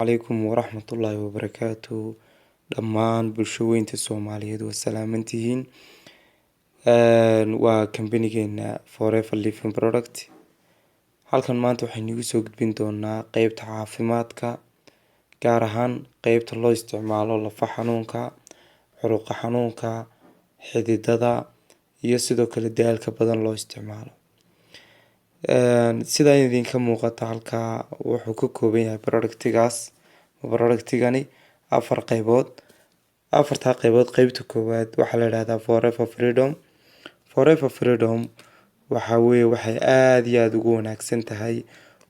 Calaykum waraxmatullaahi wabarakaatu. Dhammaan bulsho weynta Soomaaliyeed waa salaamantihiin. Waa kambanigeena Forever Living Product. Halkan maanta waxaynu igu soo gudbin doonaa qeybta caafimaadka, gaar ahaan qeybta loo isticmaalo lafa xanuunka, curuqa xanuunka, xididada iyo sidoo kale daalka badan loo isticmaalo. Sida idinka muuqata halkaa, wuxuu ka kooban yahay productigaas, productigani, afar qeybood. Afartaa qeybood, qeybta koowaad waxaa la yidhahdaa Forever Freedom. Forever Freedom waxa weeye waxay aada iyo aada ugu wanaagsan tahay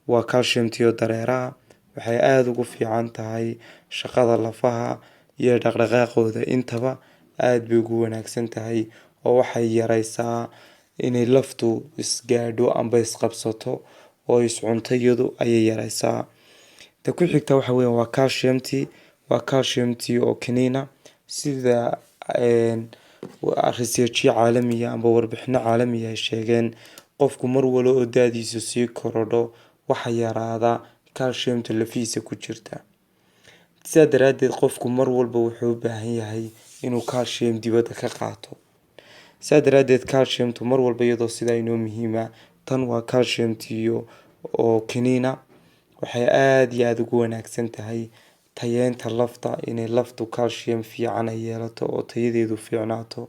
waa calcium-tiyo dareeraha. Waxay aada ugu fiican tahay shaqada lafaha iyo dhaqdhaqaaqooda, intaba aada bay ugu wanaagsan tahay, oo waxay yareysaa inay laftu isgaadho amba isqabsato oo iscunto, iyadu ayay yareysaa. Ta ku xigta waxa weeye waa calcium-ti, waa calcium-ti oo kaniina. Sida researchyo caalamiya amba warbixino caalamiya ay sheegeen, qofku mar walo oo da'diisu sii korodho, waxa yaraada calciumta lafihiisa ku jirta. Sidaa daraadeed qofku mar walba wuxuu u baahan yahay inuu calcium dibadda ka qaato. Sidaa daraadeed calciumtu mar walba iyadoo sidaa inoo muhiima, tan waa calcium-tiyo oo kaniina. Waxay aada iyo aada ugu wanaagsan tahay tayeynta lafta, inay laftu calcium fiican ay yeelato oo tayadeedu fiicnaato.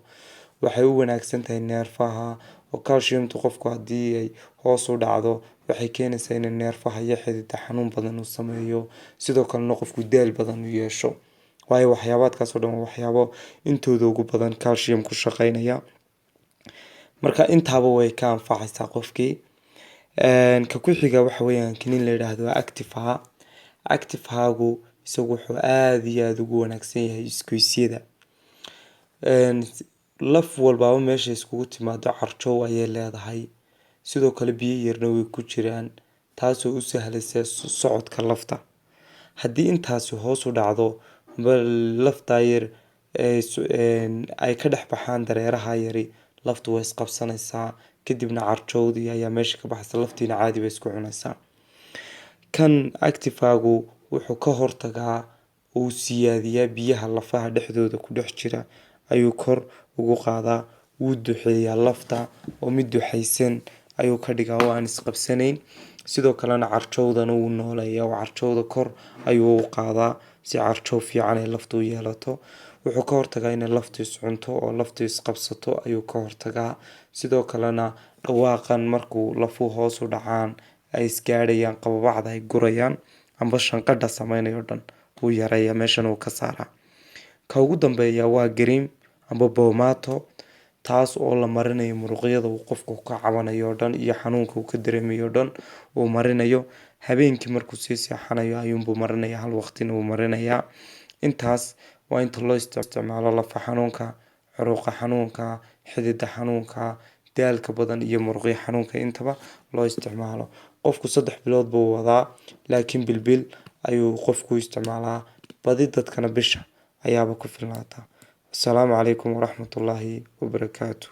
Waxay u wanaagsan tahay neerfaha, oo calciumtu qofku haddii ay hoos u dhacdo, waxay keenaysaa inay neerfaha iyo xidida xanuun badan uu sameeyo, sidoo kalena qofku daal badan u yeesho, waayo waxyaabaadkaas oo dhan waa waxyaabo intooda ugu badan calcium ku shaqeynaya. Marka intaaba way ka anfacaysaa qofkii. Ka ku xiga waxa weeyaan kaniin la yidhaahdo Active Ha. Active Hagu isagu wuxuu aada iyo aada ugu wanaagsan yahay isgoysyada. Laf walbaaba meesha iskugu timaado carjow ayay leedahay, sidoo kale biyo yarna way ku jiraan, taasoo u sahlaysa socodka lafta. Haddii intaasi hoos u dhacdo, laftaa yar ay ka dhex baxaan dareeraha yari, laftu way isqabsanaysaa, kadibna carjowdii ayaa meesha ka baxaysa, laftiina caadi bay isku cunaysaa. Kan Active Hagu wuxuu ka hortagaa, uu siyaadiyaa biyaha lafaha dhexdooda ku dhex jira ayuu kor ugu qaadaa, wuu duxeeyaa lafta oo mid duxaysan ayuu ka dhigaa oo aan isqabsanayn. Sidoo kalena carjowdana wuu nooleeyaa oo carjowda kor ayuu u qaadaa si carjow fiican ay laftu u yeelato. Wuxuu ka hortagaa inay laftu iscunto oo laftu isqabsato ayuu ka hortagaa. Sidoo kalena dhawaaqan markuu lafuhu hoos u dhacaan, ay isgaadhayaan, qababacda ay gurayaan amba shanqadha sameynayo dhan wuu yareeyaa, meeshana wuu ka saaraa. Ka ugu dambeeya waa cream amba boomaato, taas oo la marinayo muruqyada uu qofku ka cabanayo o dhan iyo xanuunka uu ka dareemayo o dhan uu marinayo. Habeenkii markuu sii seexanayo ayuunbuu marinaya, hal waqtina wuu marinayaa. Intaas waa inta loo isticmaalo lafa xanuunka, curuqa xanuunka, xidida xanuunka, daalka badan iyo muruqyo xanuunka intaba loo isticmaalo. Qofku 3 bilood buu wadaa, laakiin bilbil ayuu qofku isticmaalaa. Badi dadkana bisha ayaaba ku filnaata. Asalaamu calaykum waraxmatullaahi wabarakaatu.